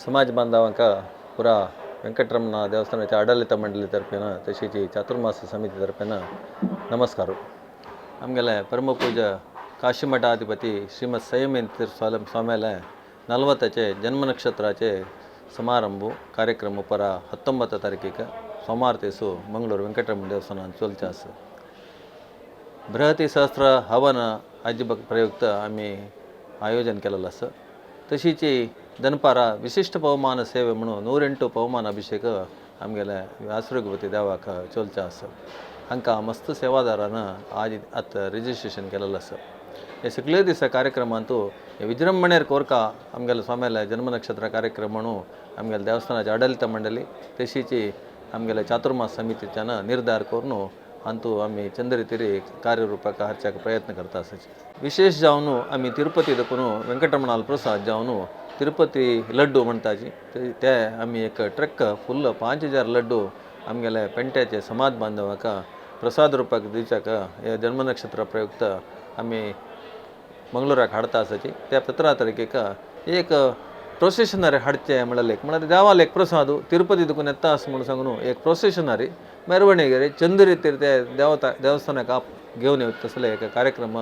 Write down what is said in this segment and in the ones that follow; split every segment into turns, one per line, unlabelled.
समाज बांधवांक पुरा वेंकटरमण देवस्थानाच्या आडलित मंडळी तर्फेन तशीच चातुर्मास समिती तर्फेन नमस्कार. आमगेले परमपूज्य काशीमठाधिपती श्रीमद संयमेंद्र स्वामीले 40चे जन्मनक्षत्राचे समारंभ कार्यक्रम ಪರ 19 ತಾರೀಕಿಗೆ ಸೋಮವಾರ ದಿವಸ ಮಂಗಳೂರು ವೆಂಕಟರಮಣ ದೇವಸ್ಥಾನ ಚೊಲ್ಚೆ ಆಸ. बृहती सहस्र हवन हाजे प्रयुक्त आमी आयोजन केलेलें आसा. तशीच दनपारा विशिश्ट पवमान सेवे म्हणून 108 पवमान अभिषेक आमगेले व्यासरघुपती देवाक चलचे आसा. हांकां मस्त सेवादारान आज आतां रजिस्ट्रेशन केलेलें आसा. हे सगळे दिसा कार्यक्रमांतू विजृंभणेर कोरका आमगेले स्वाम्याले जन्मनक्षत्र कार्यक्रम म्हणून आमगेले देवस्थानाचे आडलित मंडळी तशीच आमगेले चातुर्मास समितीच्यान निर्धार करून अंतू आमी चंद्रतिरी कार्यरूपाक हाडच्याक प्रयत्न करता आसाची. विशेष जावन आमी तिरुपती देखून वेंकटरमणाल प्रसाद जावन तिरुपती लड्डू म्हणटाची ते आमी एक ट्रक फुल्ल 5000 लड्डू आमगेले पेंट्याचे समाज बांधवाक प्रसाद रूपाक दिवच्याक हे जन्मनक्षत्र प्रयुक्त आमी मंगळूराक हाडता आसाची. त्या 17 तारखेक एक प्रोसेशनरी हाडचे म्हणल्यार एक म्हणल्यार देवाल एक प्रसाद तिरुपती देखून येता आसा म्हणून सांगून एक प्रोसेशनरी ಮೆರವಣಿಗೆ चंद ರೀತಿ देवता देवस्थानाक आप घेवन येवचे तसले एक कार्यक्रम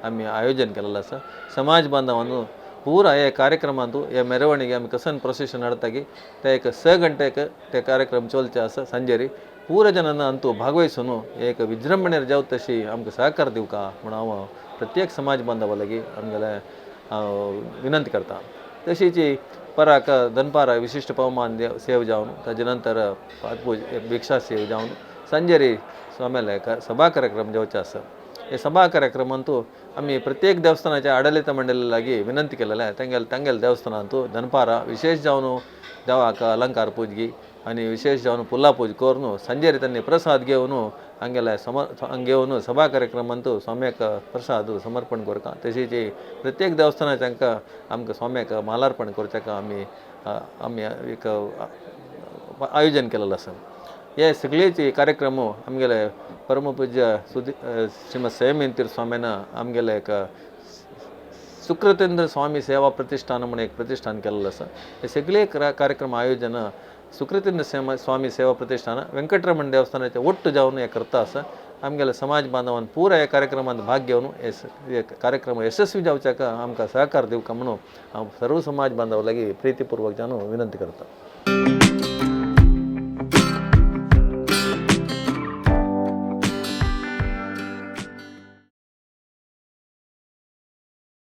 आमी आयोजन केलेलो आसा. समाज बांधवांनो पूरा हे कार्यक्रमांतू हे ಮೆರವಣಿಗೆ आमी कसन प्रोसेशन हाडटाकी ते एक 6 गंटेक ते कार्यक्रम चलचे आसा. संजेरी पूरा जनांना अंतू भागवहिसून एक विजृंभणेर जावत तशी आमकां सहकार दिवका म्हूण हांव प्रत्येक समाज बांधवा लागीं आमगेले विनंती करता. तशीच पराक दनपारा विशिश्ट पवमान सेव जावन ताजे नंतर पादपूज भिक्षा सेव जावन संजेरी स्वाम्याले सभा कार्यक्रम जावचे आसा. हे सभा कार्यक्रमांतू आमी प्रत्येक देवस्थानाच्या आडलित मंडळी लागीं विनंती केलेले तेंगेले तेंगेले देवस्थानांतू दनपारा विशेष जावन देवाक अलंकार पूजगी आनी विशेष जावन पुल्ला पूज करून संजेरी त्यांनी प्रसाद घेवन हांगेले सम हांग घेवन सभा कार्यक्रमांतू स्वाम्याक प्रसाद समर्पण करता. तशीच प्रत्येक देवस्थानाचे तांकां आमकां स्वाम्याक मालार्पण करच्याक आमी आमी एक आयोजन केलेलें आसा. हे सगळेच कार्यक्रम आमगेले परमपूज्य सुदी श्रीमद संयमेंद्र स्वाम्यान आमगेले एक सुकृतेंद्र स्वामी सेवा प्रतिष्ठान म्हणून एक प्रतिष्ठान केलेलें आसा. हे सगळे कार्यक्रम आयोजन सुकृतेंद्र स्वामी सेवा प्रतिष्ठान वेंकटरमण देवस्थानाचे ಒಟ್ಟು जावन हे करता आसा. आमगेले समाज बांधवान पुरा ह्या कार्यक्रमांत भाग घेवन हे कार्यक्रम यशस्वी जावच्याक आमकां सहकार दिवका म्हणून हांव सर्व समाज बांधवा लागीं प्रितीपूर्वक जावन विनंती करता.